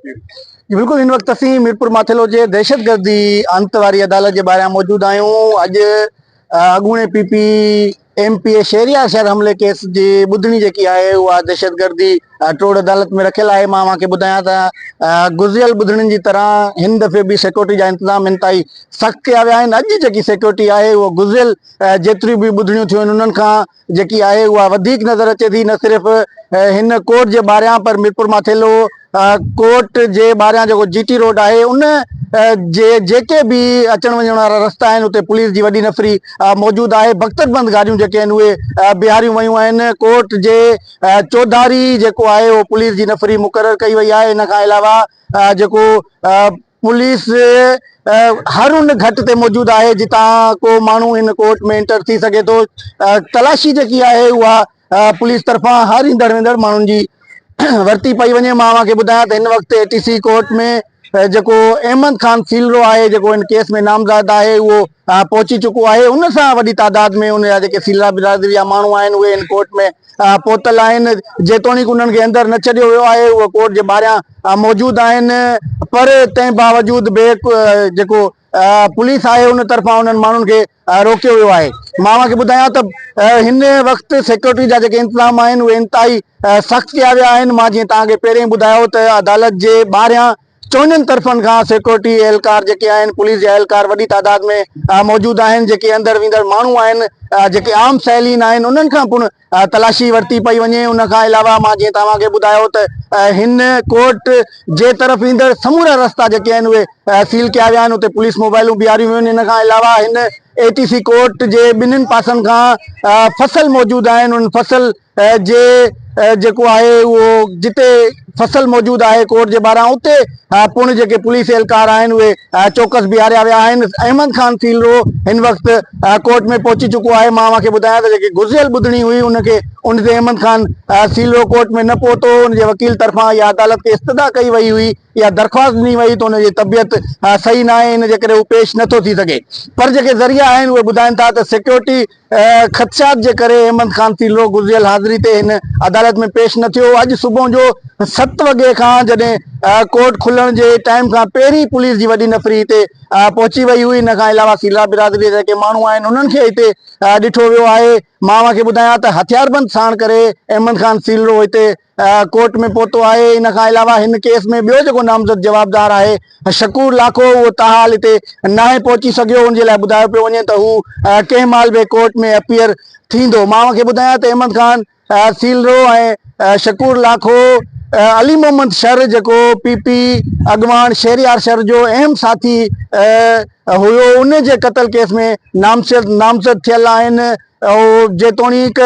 جي بلڪل هن وقت اسين ميرپور ماٿيلو جي دهشتگردي انت واري عدالت جي ٻاهريان موجود آهيون اڄ اڳوڻي P P M P A Shehryar شهر حملي ڪيس جي ٻڌڻي جيڪي آهي اها دهشتگردي ٽوڙ عدالت ۾ رکيل آهي مان اوهان کي ٻڌايان ته گذريل ٻڌڻين جي طرح هن دفعي به سيڪيورٽي جا انتظام انتهائي سخت ڪيا ويا آهن اڄ جيڪي سيڪيورٽي آهي اها گذريل جيتريون به ٻڌڻيون ٿيون آهن انهن کان جيڪي آهي اها وڌيڪ نظر اچي ٿي نه صرف هن ڪورٽ جي ٻاهريان پر ميرپور ماٿيلو ڪورٽ جي ٻاهريان جيڪو جي ٽي روڊ آهي ان جي جيڪي به اچڻ وڃڻ وارا رستا آهن اتي پوليس جي وڏي نفري موجود آهي بختر بند گاڏيون جيڪي آهن اهي بيهاريون ويون آهن ڪورٽ جي چوڌاري جيڪو آهي اهو پوليس جي نفري مقرر ڪئي وئي آهي ان کان علاوه جيڪو پوليس هر ان گهٽ تي موجود آهي جتان ڪو ماڻهو هن ڪورٽ ۾ انٽر ٿي سگهي ٿو تلاشي جيڪي آهي اها پوليس طرفان هر ايندڙ ويندڙ ماڻهن جي ورتي پئي وڃي مان اوهان کي ٻڌايان ته هن وقت اي ٽي سي ڪورٽ ۾ جيڪو احمد خان سيلرو آهي جيڪو هن ڪيس ۾ نامزد آهي اهو پهچي چڪو آهي ان سان وڏي تعداد ۾ ان جا جيڪي سيلرا برادري جا ماڻهو آهن اهي هن ڪورٽ ۾ پهتل آهن جيتوڻيڪ انهن کي اندر نه ڇڏيو ويو آهي اهي ڪورٽ جي ٻاهريان موجود آهن پر تنهن باوجود به جيڪو پوليس آهي ان طرفان انهن ماڻهن کي روڪيو ويو آهي مان اوهان کي ٻڌايان ته هن وقت سيڪيورٽي جا جيڪي انتظام آهن اهي انتهائي سخت ڪيا ويا آهن مان جيئن توهان کي پهرين ٻڌايو ته عدالت جي ٻاهريان چئني طرفن کان سيڪيورٽي اهلڪار جيڪي آهن پوليس جا اهلڪار وڏي تعداد ۾ موجود آهن جيڪي اندر ويندڙ ماڻهو آهن جيڪي عام سائلين آهن انهن کان پڻ تلاشي ورتي پئي وڃي ان کان علاوه مان جيئن توهان کي ٻڌايو ته هن ڪورٽ جي طرف ايندڙ سمورا رستا جيڪي آهن اهي سيل ڪيا ويا آهن اتي پوليس موبائلون بيهاريون ويون آهن ان کان علاوه هن اي ٽي سي ڪورٽ جي ٻنهين پاسن کان فصل موجود آهن ان فصل جي جيڪو آهي اهو جتي فصل موجود آهي ڪورٽ جي ٻاهران اتي پڻ جيڪي پوليس اهلڪار آهن اهي چوڪس بيهاريا ويا آهن احمد خان سيلرو هن وقت ڪورٽ ۾ پهچي چڪو آهي مان اوهان کي ٻڌايان ته جيڪي گذريل ٻڌڻي هئي ان کي ان تي احمد خان سيلرو ڪورٽ ۾ نه پهتو ان جي وڪيل طرفان اها عدالت کي استدعا ڪئي وئي هئي اها درخواست ڏني وئي ته ان جي طبيعت صحيح ناهي ان جي ڪري هو پيش نٿو ٿي سگهي پر جيڪي ذريعا آهن اهي ٻڌائن ٿا ته سيڪيورٽي خدشات جي ڪري احمد خان سيلرو گذريل حاضري تي هن عدالت ۾ پيش نه ٿيو. اڄ صبح جو ست وڳي کان جڏهن ڪورٽ کلڻ جي ٽائيم کان پهرين پوليس جي وڏي نفري هتي پهچي وئي هئي. ان کان علاوه سيلرا برادري جا جيڪي ماڻهو آهن انهن کي هتي ڏٺو ويو آهي. مان اوهان کي ٻڌايان ته هٿياربند ساڻ ڪري احمد خان سيلرو هتي ڪورٽ ۾ پهتو آهي ان کان علاوه هن ڪيس ۾ ٻيو جيڪو نامزد جوابدار آهي شڪور لاکو اهو تاحال هتي ناهي پهچي سگهيو ان جي لاء ٻڌايو پيو وڃي ته هو ڪنهن مهل به ڪورٽ ۾ اپيئر ٿيندو مان اوهان کي ٻڌايان ته احمد خان سيلرو ۽ شڪور لاکو علي محمد شر جيڪو پي پي اڳواڻ شهريار شر جو اهم ساٿي هيو ان جي قتل ڪيس ۾ نامزد ٿيل آهن جيتوڻيڪ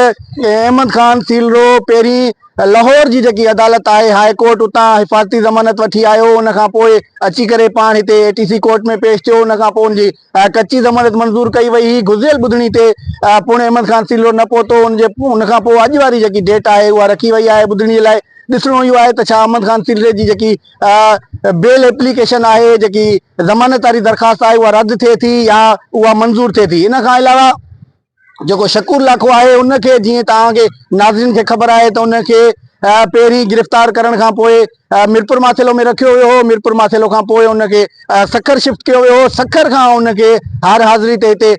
احمد خان سيلرو پهرين لاهور جي جيڪي عدالت آهي هاء ڪورٽ اتان حفاظتي ضمانت وٺي آيو ان کان پوء اچي ڪري پاڻ هتي اي ٽي سي ڪورٽ ۾ پيش ٿيو ان کان پوء ان جي ڪچي ضمانت منظور ڪئي وئي هئي گذريل ٻڌڻي تي پڻ احمد خان سيلرو نه پهتو ان جي ان کان پوء اڄ واري جيڪي ڊيٽ آهي اها رکي وئي آهي ٻڌڻي جي لاء ڏسڻو اهو آهي ته ڇا احمد خان سيلري جي جيڪي بيل ايپليڪيشن آهي جيڪي ضمانت واري درخواست آهي اها رد ٿئي ٿي يا اها منظور ٿئي ٿي ان کان علاوه جيڪو شڪور لاکو آهي ان کي جيئن توهان کي ناظرين کي خبر آهي ته ان کي پهرين گرفتار ڪرڻ کان پوء ميرپور ماٿيلو ۾ رکيو ويو هو ميرپور ماٿيلو کان پوء ان کي سکر شفٽ ڪيو ويو هو سکر کان ان کي هر حاضري تي هتي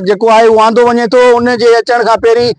جيڪو آهي اهو آندو وڃي ٿو ان جي اچڻ کان پهرين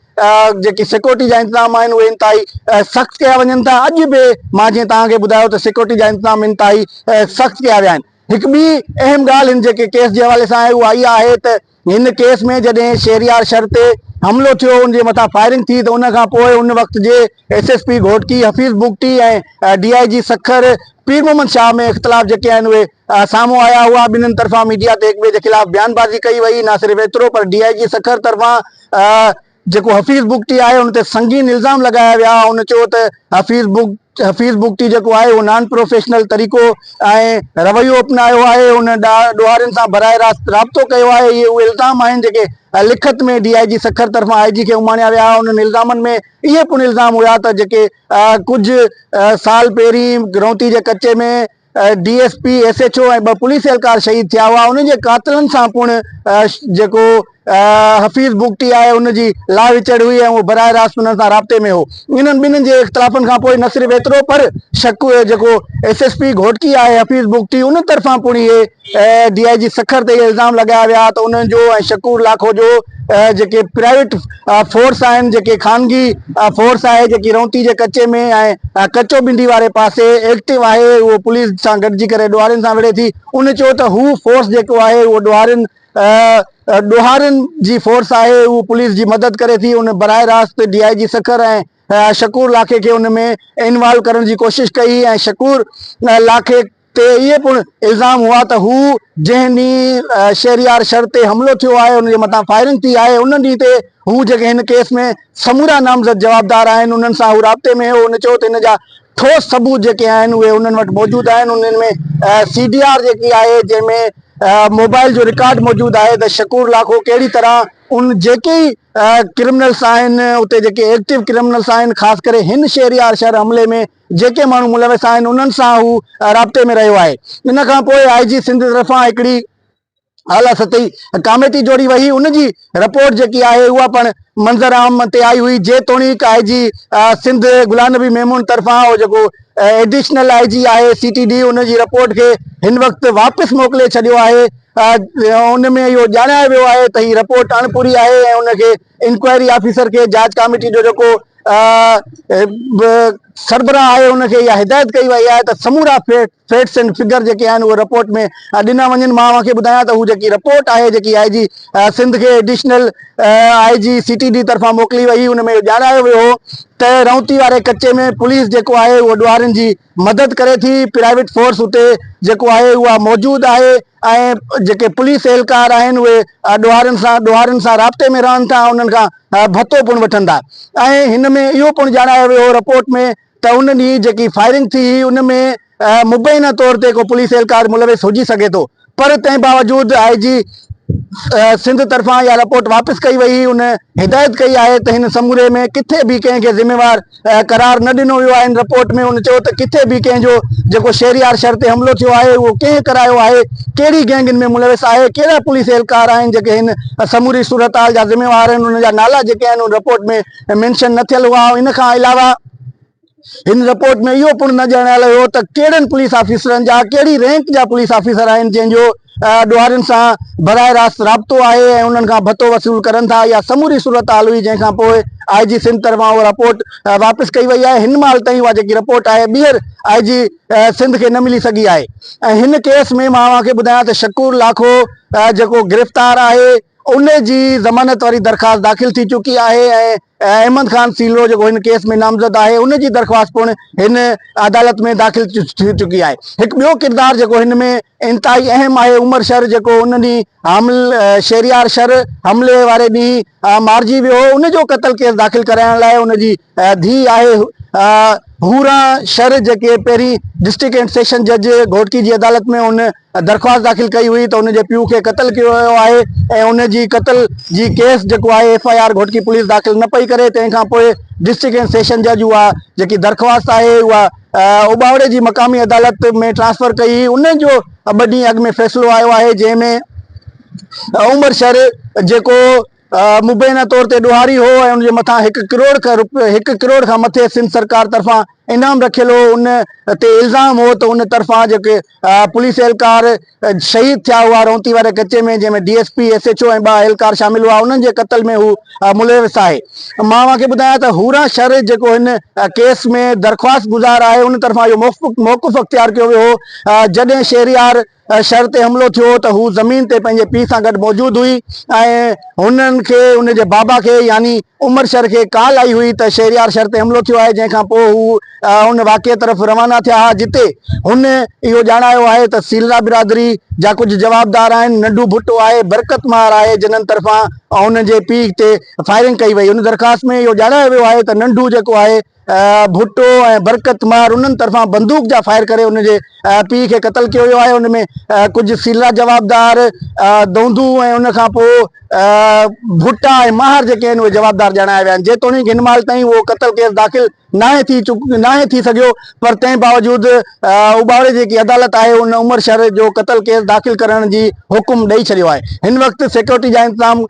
جيڪي سيڪيورٽي جا انتظام آهن اهي انتهائي سخت ڪيا وڃن ٿا اڄ به مان جيئن توهان کي ٻڌايو ته سيڪيورٽي جا انتظام انتهائي سخت ڪيا ويا آهن هڪ ٻي اهم ڳالهه هن جيڪي ڪيس جي حوالي سان آهي اها اها آهي ته هن ڪيس ۾ جڏهن شهريار شر تي حملو ٿيو ان جي مٿان فائرنگ ٿي ته ان کان پوء ان وقت جي S S P Ghotki Hafeez Bugti ۽ D I G Sukkur Pir Muhammad Shah ۾ اختلاف جيڪي آهن اهي سامهون آيا هئا ٻنهن طرفان ميڊيا تي هڪ ٻئي جي خلاف بيان بازي ڪئي وئي نه صرف ايترو پر ڊي I جي سکر طرفان جيڪو حفيظ بگٽي آهي ان تي سنگين الزام لڳايا ويا هن چيو ته حفيظ بگ حفيظ بگٽي جيڪو آهي اهو نان پروفيشنل طريقو ۽ رويو اپنايو آهي ان ڏوهارين سان براهه راست رابطو ڪيو آهي اهي اهي الزام آهن جيڪي لکت ۾ ڊي I جي سکر طرفان آء جي کي اماڻيا ويا انهن الزامن ۾ اهي پڻ الزام هيا ته جيڪي ڪجهه سال پهرين گرونتي جي ڪچي ۾ D S P, S H O ۽ ٻه پوليس اهلڪار شهيد ٿيا هئا، انهن جي قاتلن سان پڻ جيڪو حفيظ بگٽي آهي ان جي لاهه وچڙ هئي ۽ اهو براهه راست انهن سان رابطي ۾ هو. انهن ٻنهين جي اختلافن کان پوء نه صرف ايترو پر شڪ جيڪو ايس ايس پي گهوٽڪي آهي حفيظ بگٽي ان طرفان پڻ اهي ڊي I جي سکر تي اهي الزام لڳايا ويا ته انهن جو ۽ شڪور لاکو جو جيڪي پرائيويٽ فورس آهن جيڪي خانگي فورس آهي جيڪي رونتي جي ڪچي ۾ ۽ ڪچو ٻنڊي واري پاسي ايڪٽو آهي اهو پوليس سان گڏجي ڪري ڏوهارين سان وڙهي ٿي ان چيو ته هو فورس جيڪو آهي اهو ڏوهارين ڏوهارين جي فورس آهي هو پوليس جي مدد ڪري ٿي ان براهه راست ڊي I جي سکر ۽ شڪور لاکي کي ان ۾ انوالو ڪرڻ جي ڪوشش ڪئي ۽ شڪور لاکي تي اهي پڻ الزام هئا ته هو جنهن ڏينهن شهريار شھر تي حملو ٿيو آهي ان جي مٿان فائرنگ ٿي آهي ان ڏينهن تي هو جيڪي هن ڪيس ۾ سمورا نامزد جوابدار آهن انهن سان هو رابطي ۾ هو ان چيو ته هن جا ٺوس ثبوت جيڪي آهن اهي انهن وٽ موجود آهن انهن ۾ سي ڊي آر جيڪي آهي جنهن ۾ موبائل جو رڪارڊ موجود آهي ته شڪور لاکو ڪهڙي طرح ان جيڪي ڪرمنلس آهن اتي جيڪي ايڪٽو ڪرمنلس آهن خاص ڪري هن شهريار شهر حملي ۾ جيڪي ماڻهو ملوث آهن انهن سان هو رابطي ۾ رهيو آهي ان کان پوء آء جي سنڌ طرفان هڪڙي اعليٰ سطحي ڪاميٽي جوڙي وئي ان جي رپورٽ جيڪي آهي اها پڻ منظر عام تي آئي هئي جيتوڻيڪ آء جي سنڌ غلام نبي ميمڻ طرفان اهو جيڪو ايڊيشنل I جي آهي سي ٽي ڊي ان جي رپورٽ کي هن وقت واپس موڪلي ڇڏيو آهي ان ۾ اهو ڄاڻايو ويو آهي ته هي رپورٽ اڻپوري آهي ۽ ان کي انڪوائري آفيسر کي جاچ ڪاميٽي جو جيڪو سربراهه آهي ان کي اها هدايت ڪئي وئي آهي ته سمورا فيڪٽس اينڊ فگر جيڪي آهن اهي رپورٽ ۾ ڏنا وڃن مان اوهان کي ٻڌايان ته هو جيڪي رپورٽ آهي جيڪي آء جي سنڌ کي ايڊيشنل I جي سي ٽي ڊي طرفان موڪلي وئي ان ۾ اهو ڄاڻايو ويو هو ته رونتي واري ڪچي ۾ پوليس جيڪو آهي اهو ڏوهارين جي مدد ڪري ٿي پرائيويٽ فورس اتي جيڪو آهي اها موجود آهي ۽ جيڪي پوليس اهلڪار آهن اهي ڏوهارين سان ڏوهارين سان رابطي ۾ رهن ٿا انهن کان ڀتو پڻ وٺن ٿا ۽ هن ۾ اهو پڻ ڄاڻايو ويو هو رپورٽ ۾ ته ان ڏينهن جيڪي فائرنگ ٿي هئي ان ۾ مبينا طور تي ڪو پوليس اهلڪار ملوث هجي سگهي ٿو پر تنهن باوجود آء جي سنڌ طرفان اها رپورٽ واپس ڪئي وئي هئي ان هدايت ڪئي آهي ته هن سموري ۾ ڪٿي به ڪنهن کي ذميوار قرار نه ڏنو ويو آهي هن رپورٽ ۾ هن چيو ته ڪٿي به ڪنهن جو جيڪو شهريار شھر تي حملو ٿيو آهي اهو ڪنهن ڪرايو آهي ڪهڙي گينگ ان ۾ ملوث آهي ڪهڙا پوليس اهلڪار آهن جيڪي هن سموري صورتحال جا ذميوار آهن ان جا نالا جيڪي آهن ان رپورٽ ۾ مينشن نه ٿيل هئا ان کان علاوه هن رپورٽ ۾ اهو پڻ نه ڄاڻايل هيو ته ڪهڙن پوليس آفيسرن جا ڪهڙي رينڪ جا پوليس آفيسر آهن جنهن جو ڏوهارين سان براهه راست رابطو آهي ۽ انهن کان ڀتو وصول ڪرن ٿا اها سموري صورتحال هئي جنهن کان پوء آء جي سنڌ طرفان اها رپورٽ واپس ڪئي وئي آهي هن مهل تائين اها جيڪي رپورٽ آهي ٻيهر آء جي سنڌ کي نه ملي سگهي آهي ۽ هن ڪيس ۾ مان اوهان کي ٻڌايان ته شڪور لاکو جيڪو گرفتار آهي ان جي ضمانت واري درخواست داخل ٿي چڪي آهي ۽ احمد خان سيلرو جيڪو هن ڪيس ۾ نامزد آهي ان جي درخواست پڻ هن عدالت ۾ داخل ٿي چڪي آهي. هڪ ٻيو ڪردار جيڪو هن ۾ انتهائي اهم آهي عمر شر جيڪو ان ڏينهن حامل شهريار شر حملي واري ڏينهن مارجي ويو هو ان جو قتل ڪيس داخل ڪرائڻ لاء ان جي ڌيء آهي حوران شر جيڪي پهرين ڊسٽرڪٽ اينڊ سيشن جج گهوٽڪي جي عدالت ۾ ان درخواست داخل ڪئي هئي ته ان جي پيء کي قتل ڪيو ويو آهي ۽ ان جي قتل جي ڪيس جيڪو آهي F I R Ghotki police داخل نه پئي ڪري تنهن کان پوء ڊسٽرڪٽ اينڊ سيشن جج اها جيڪي درخواست آهي اها اوٻاوڙي جي مقامي عدالت ۾ ٽرانسفر ڪئي ان جو ٻه ڏينهن اڳ ۾ فيصلو آيو آهي جنهن ۾ عمر شر جيڪو مبينا طور تي ڏوهاري هو ۽ ان جي مٿان هڪ ڪروڙ کان هڪ ڪروڙ کان مٿي سنڌ سرڪار طرفان انعام رکيل هو ان تي الزام هو ته ان طرفان جيڪي پوليس اهلڪار شهيد ٿيا هئا رونتي واري ڪچي ۾ جنهن ۾ D S P S H O ۽ ٻه اهلڪار شامل هئا انهن جي قتل ۾ هو ملوث آهي مان اوهان کي ٻڌايان ته هورا شر جيڪو هن ڪيس ۾ درخواست گذار آهي ان طرفان اهو موقف اختيار ڪيو ويو هو جڏهن شهريار شھر تي حملو ٿيو ته هو زمين تي پنهنجي پيء سان گڏ موجود هئي ۽ هنن کي ان جي بابا کي يعني عمر شر کي ڪال آئي هئي ته شهريار شھر تي حملو ٿيو آهي جنهن کان پوء هو ان واقعي طرف روانا ٿيا ها جتي هن اهو ڄاڻايو آهي ته سيلرا برادري جا ڪجهه جوابدار آهن ننڍو ڀٽو آهي برڪت ماهر آهي جنھن طرفان هن جي پيء تي فائرنگ ڪئي وئي ان درخواست ۾ اهو ڄاڻايو ويو آهي ته ننڍو جيڪو آهي ڀٽو ۽ برڪت مار انهن طرفان بندوق جا فائر ڪري ان جي پيء کي قتل ڪيو ويو آهي ان ۾ ڪجهه سيلرا جوابدار دونڌو ۽ ان کان پوء ڀٽا ۽ ماهر جيڪي آهن اهي جوابدار ڄاڻايا ويا آهن جيتوڻيڪ هن مهل تائين اهو قتل ڪيس داخل ناهي ٿي چڪ ناهي ٿي سگهيو پر تنهن باوجود اٻاوڙي جيڪي عدالت آهي ان عمر شر جو قتل ڪيس داخل ڪرڻ جي حڪم ڏئي ڇڏيو آهي. هن وقت سيڪيورٽي جا انتظام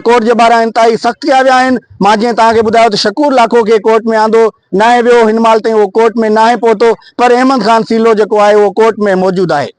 ڪورٽ جي ٻاهران انتهائي سخت ڪيا ويا آهن. مان جيئن توهان کي ٻڌايو ته شڪور لاکو کي ڪورٽ ۾ آندو ناهي ويو هن مهل تائين اهو ڪورٽ ۾ ناهي پهتو پر احمد خان سيلو جيڪو آهي اهو ڪورٽ ۾ موجود آهي.